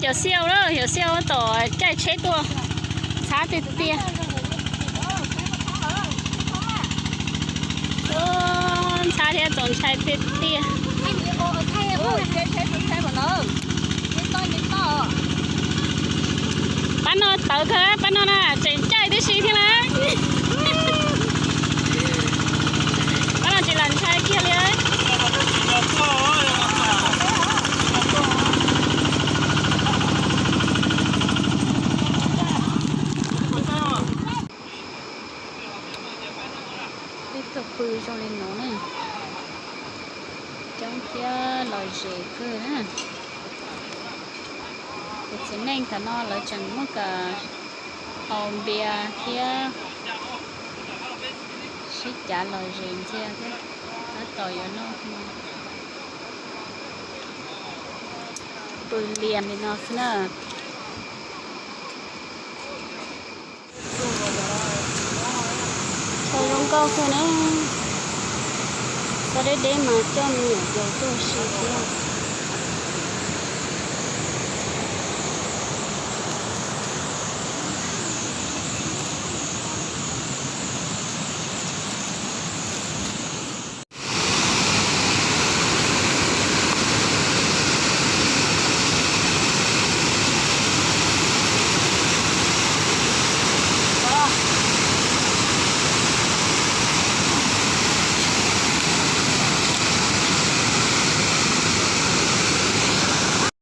Cov xiau lawm, cov xiau tom caij tsheb tuaj, ntxhab tiag tiag. Ntxhab thiab txaus ntshai tiag tiag. Pab no tawv kawg, pab no na tseem caij tib si thiab na. Pab no tsis lam ntshai kiag li. Peb tuaj pw zoo li no na, coob thiab lom zem kawg na. Kuv txiv neej thaum no lawv tseem muab kom haus npias thiab sib cav lom zem ntxiag thiab, tab tom yuav noj hmo. Pw lias li no xwb na. Tshau zoo nkauj kawg na. Txhob deb deb mas coj me nyuam yaus tuaj ua si thiab.